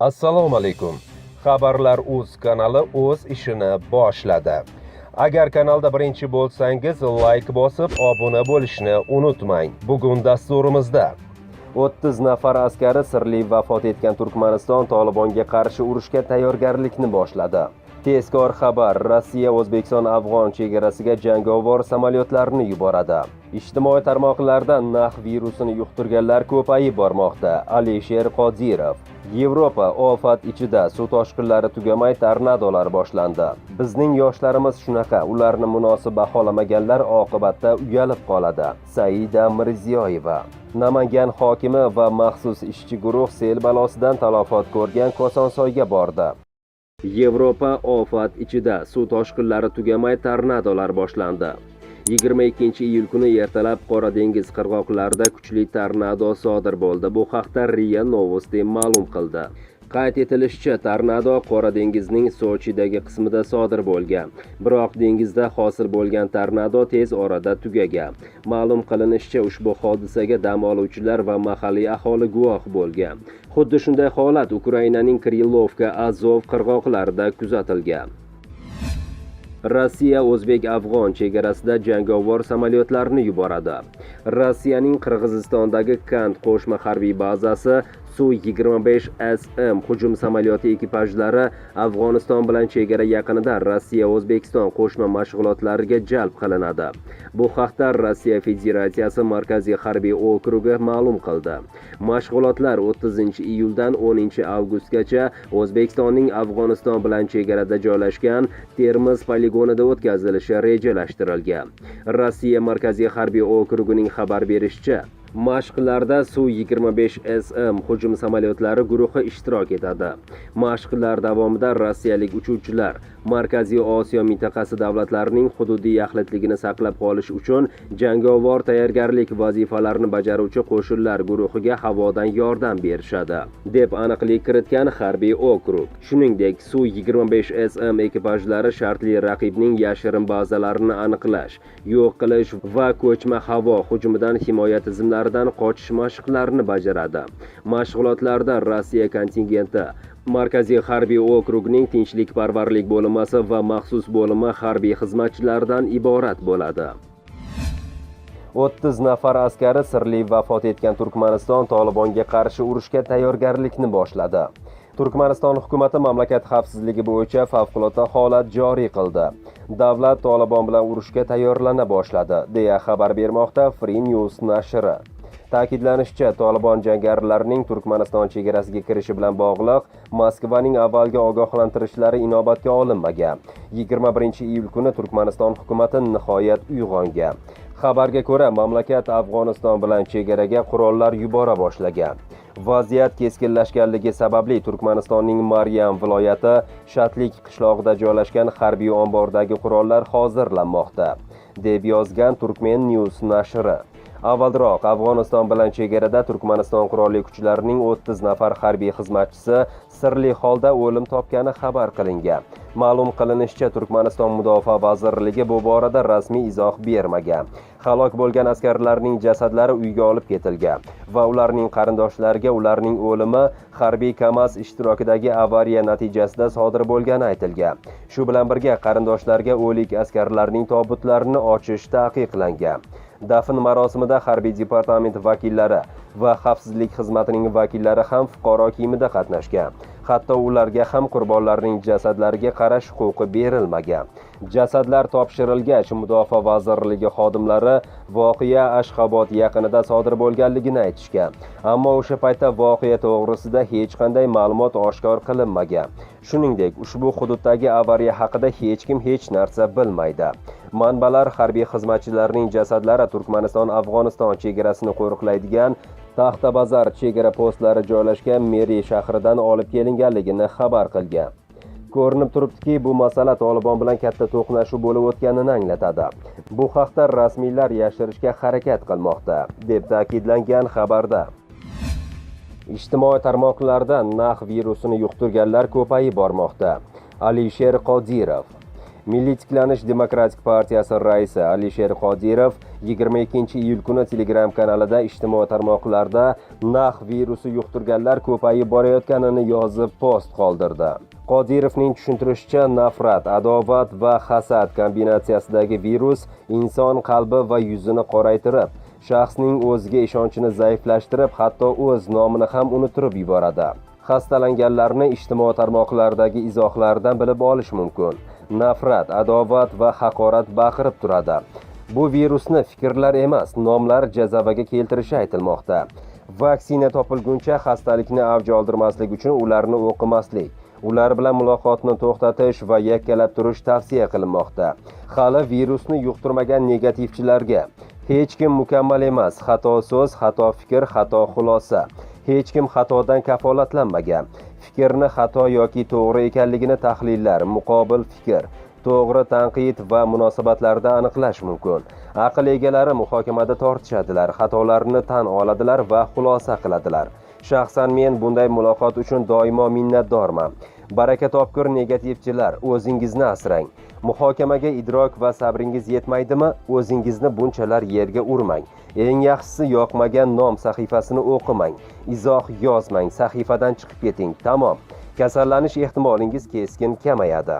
Assalomu alaykum. Xabarlar uz kanali o'z ishini boshladi. Agar kanalda birinchi bo'lsangiz, layk bosib, obuna bo'lishni unutmang. Bugun dasturimizda 30 nafar askari sirli vafot etgan Turkmaniston Tolibonga qarshi urushga tayyorgarlikni boshladi. Tezkor xabar: Rossiya O'zbekiston afg'on chegarasiga jangovar samolyotlarni yuboradi. Ijtimoiy tarmoqlarda naq virusini yuqtirganlar ko'payib bormoqda. Alisher Qodirov. Yevropa ofat ichida, suv toshqinlari tugamay, tornadolar boshlandi. Bizning yoshlarimiz shunaqa, ularni munosib baholamaganlar oqibatda uyalib qoladi. Saida Mirziyoyeva. Namangan hokimi va maxsus ishchi guruh sel balosidan talafot ko'rgan Kosonsoyga bordi. Yevropa ofat ichida, suv toshqinlari tugamay, tornadolar boshlandi. 22 iyul kuni ertalab Qora dengiz qirg'oqlarida kuchli tornado sodir bo'ldi. Bu haqda RIA Novosti ma'lum qildi. Qayd etilishicha, tornado Qora dengizning Sochidagi qismida sodir bo'lgan. Biroq dengizda hosil bo'lgan tornado tez orada tugagan. Ma'lum qilinishicha, ushbu hodisaga dam oluvchilar va mahalliy aholi guvoh bo'lgan. Xuddi shunday holat Ukrainaning Krilovka, Azov qirg'oqlarida kuzatilgan. Rossiya o'zbek-afg'on chegarasida jangovar samolyotlarni yuboradi. Rossiyaning Qirg'izistondagi Kant qo'shma harbiy bazasi Su-25 SM hujum samolyoti ekipajlari Afg'oniston bilan chegara yaqinida Rossiya-O'zbekiston qo'shma mashg'ulotlariga jalb qilinadi. Bu haqda Rossiya Federatsiyasi Markaziy harbiy okrugi ma'lum qildi. Mashg'ulotlar 30 iyuldan 10 avgustgacha O'zbekistonning Afg'oniston bilan chegarada joylashgan Termiz poligonida o'tkazilishi rejalashtirilgan. Rossiya Markaziy harbiy okrugining xabar berishicha, mashqlarda Su-25 SM hujum samolyotlari guruhi ishtirok etadi. Mashqlar davomida rossiyalik uchuvchilar Markaziy Osiyo mintaqasi davlatlarining hududiy yaxlitligini saqlab qolish uchun jangovar tayyorgarlik vazifalarini bajaruvchi qo'shinlar guruhiga havodan yordam berishadi, deb aniqlik kiritgan harbiy okrug. Shuningdek, Su-25 SM ekipajlari shartli raqibning yashirin bazalarini aniqlash, yo'q qilish va ko'chma havo hujumidan himoya tizimlaridan qochish mashqlarini bajaradi. Mashg'ulotlarda Rossiya kontingenti Markaziy harbiy okrugning tinchlikparvarlik bo'linmasi va maxsus bo'limi harbiy xizmatchilaridan iborat bo'ladi. 30 nafar askari sirli vafot etgan Turkmaniston Tolibonga qarshi urushga tayyorgarlikni boshladi. Turkmaniston hukumati mamlakat xavfsizligi bo'yicha favqulodda holat joriy qildi. Davlat Tolibon bilan urushga tayyorlana boshladi, deya xabar bermoqda Free News nashri. Ta'kidlanishicha, Tolibon jangarilarining Turkmaniston chegarasiga kirishi bilan bog'liq Moskvaning avvalgi ogohlantirishlari inobatga olinmagan. 21 iyul kuni Turkmaniston hukumati nihoyat uyg'ongan. Xabarga ko'ra, mamlakat Afg'oniston bilan chegaraga qurollar yubora boshlagan. Vaziyat keskinlashganligi sababli Turkmanistonning Maryam viloyati Shatlik qishlog'ida joylashgan harbiy ombordagi qurollar hozirlanmoqda, deb yozgan Turkmen News nashri. Avvalroq Afg'oniston bilan chegarada Turkmaniston qurolli kuchlarining 30 nafar harbiy xizmatchisi sirli holda o'lim topgani xabar qilingan. Ma'lum qilinishicha, Turkmaniston Mudofaa vazirligi bu borada rasmiy izoh bermagan. Halok bo'lgan askarlarning jasadlari uyga olib ketilgan va ularning qarindoshlariga ularning o'limi harbiy KAMAZ ishtirokidagi avariya natijasida sodir bo'lgani aytilgan. Shu bilan birga, qarindoshlarga o'lik askarlarning tobutlarini ochish taqiqlangan. Dafn marosimida harbiy departament vakillari va xavfsizlik xizmatining vakillari ham fuqaro kiyimida qatnashgan. Hatto ularga ham qurbonlarning jasadlariga qarash huquqi berilmagan. Jasadlar topshirilgach, Mudofaa vazirligi xodimlari voqea Ashxobod yaqinida sodir bo'lganligini aytishgan. Ammo o'sha paytda voqea to'g'risida hech qanday ma'lumot oshkor qilinmagan. Shuningdek, ushbu hududdagi avariya haqida hech kim hech narsa bilmaydi. Manbalar harbiy xizmatchilarning jasadlari Turkmaniston Afg'oniston chegarasini qo'riqlaydigan Taxtabazar chegara postlari joylashgan Meri shahridan olib kelinganligini xabar qilgan. Ko'rinib turibdiki, bu masala Tolibon bilan katta to'qnashuv bo'lib o'tganini anglatadi. Bu haqda rasmiylar yashirishga harakat qilmoqda, deb ta'kidlangan xabarda. Ijtimoiy tarmoqlarda naq virusini yuqtirganlar ko'payib bormoqda. Alisher Qodirov. Milliy tiklanish demokratik partiyasi raisi Alisher Qodirov 22-iyul kuni Telegram kanalida ijtimoiy tarmoqlarda naq virusi yuqtirganlar ko'payib borayotganini yozib post qoldirdi. Qodirovning tushuntirishicha, nafrat, adovat va hasad kombinatsiyasidagi virus inson qalbi va yuzini qoraytirib, shaxsning o'ziga ishonchini zaiflashtirib, hatto o'z nomini ham unuttirib yuboradi. Xastalanganlarni ijtimoiy tarmoqlardagi izohlardan bilib olish mumkin. Nafrat, adovat va haqorat baqirib turadi. Bu virusni fikrlar emas, nomlar jazavaga keltirishi aytilmoqda. Vaksina topilguncha xastalikni avj oldirmaslik uchun ularni o'qimaslik, ular bilan muloqotni to'xtatish va yakkalab turish tavsiya qilinmoqda. Hali virusni yuqtirmagan negativchilarga: hech kim mukammal emas, xato so'z, xato fikr, xato xulosa. Hech kim xatodan kafolatlanmagan. Fikrni xato yoki to'g'ri ekanligini tahlillar, muqobil fikr, to'g'ri tanqid va munosabatlarda aniqlash mumkin. Aql egalari muhokamada tortishadilar, xatolarini tan oladilar va xulosa qiladilar. Shaxsan men bunday muloqot uchun doimo minnatdorman. Baraka topkur negativchilar, o'zingizni asrang. Muhokamaga idrok va sabringiz yetmaydimi? O'zingizni bunchalar yerga urmang. Eng yaxshisi, yoqmagan nom sahifasini o'qimang, izoh yozmang, sahifadan chiqib keting, tamom. Kasallanish ehtimolingiz keskin kamayadi.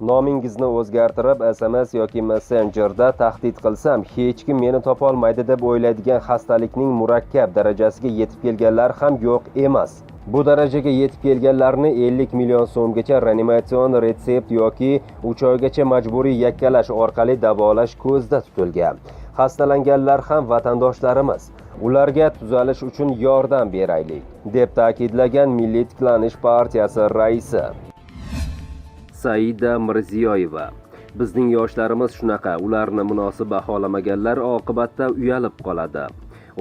Nomingizni o'zgartirib, SMS yoki messenjerda tahdid qilsam, hech kim meni topolmaydi deb o'ylaydigan xastalikning murakkab darajasiga yetib kelganlar ham yo'q emas. Bu darajaga yetib kelganlarni 50 million so'mgacha reanimatsion retsept yoki 3 oygacha majburiy yakkalash orqali davolash ko'zda tutilgan. Xastalanganlar ham vatandoshlarimiz. Ularga tuzalish uchun yordam beraylik, deb ta'kidlagan Milliy tiklanish partiyasi raisi. Saida Mirziyoyeva: "Bizning yoshlarimiz shunaqa, ularni munosib baholamaganlar oqibatda uyalib qoladi."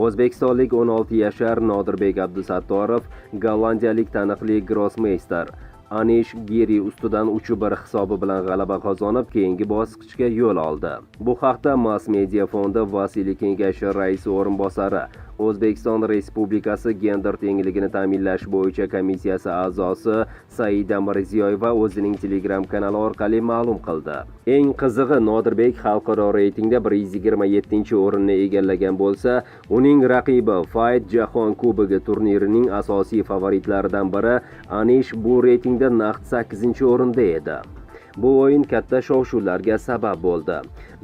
O'zbekistonlik 16 yashar Nodirbek Abdusattorov gollandiyalik taniqli grossmeyster Anish Giri ustidan 3-1 hisobi bilan g'alaba qozonib, keyingi bosqichga yo'l oldi. Bu haqda Mass Media fondi vasiylik kengashi raisi o'rinbosari, O'zbekiston Respublikasi gender tengligini ta'minlash bo'yicha komissiyasi a'zosi Saida Mirziyoyeva o'zining Telegram kanali orqali ma'lum qildi. Eng qizig'i, Nodirbek xalqaro reytingda 127-o'rinni egallagan bo'lsa, uning raqibi FIDE Jahon Kubogi turnirining asosiy favoritlaridan biri Anish bu reytingda naqd 8-o'rinda edi. Bu o'yin katta shov-shuvlarga sabab bo'ldi.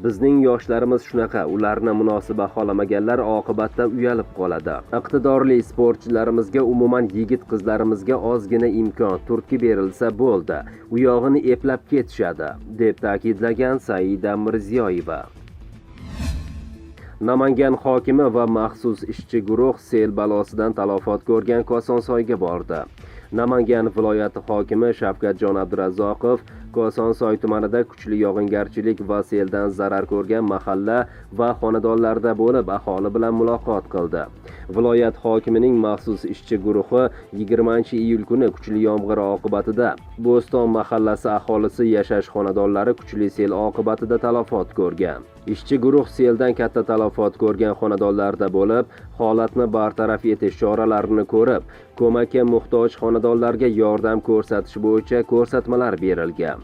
Bizning yoshlarimiz shunaqa, ularni munosib baholamaganlar oqibatda uyalib qoladi. Iqtidorli sportchilarimizga, umuman yigit qizlarimizga ozgina imkon, turtki berilsa bo'ldi, u yog'ini eplab ketishadi, deb ta'kidlagan Saida Mirziyoyeva. Namangan hokimi va maxsus ishchi guruh sel balosidan talafot ko'rgan Kosonsoyga bordi. Namangan viloyati hokimi Shavkatjon Abdurazzoqov Kosonsoy tumanida kuchli yog'ingarchilik va seldan zarar ko'rgan mahalla va xonadonlarda bo'lib, aholi bilan muloqot qildi. Viloyat hokimining maxsus ishchi guruhi 20-iyul kuni kuchli yomg'ir oqibatida Bo'ston mahallasi aholisi yashash xonadonlari kuchli sel oqibatida talafot ko'rgan. Ishchi guruh seldan katta talafot ko'rgan xonadonlarda bo'lib, holatni bartaraf etish choralarini ko'rib, ko'makka muhtoj xonadonlarga yordam ko'rsatish bo'yicha ko'rsatmalar berilgan.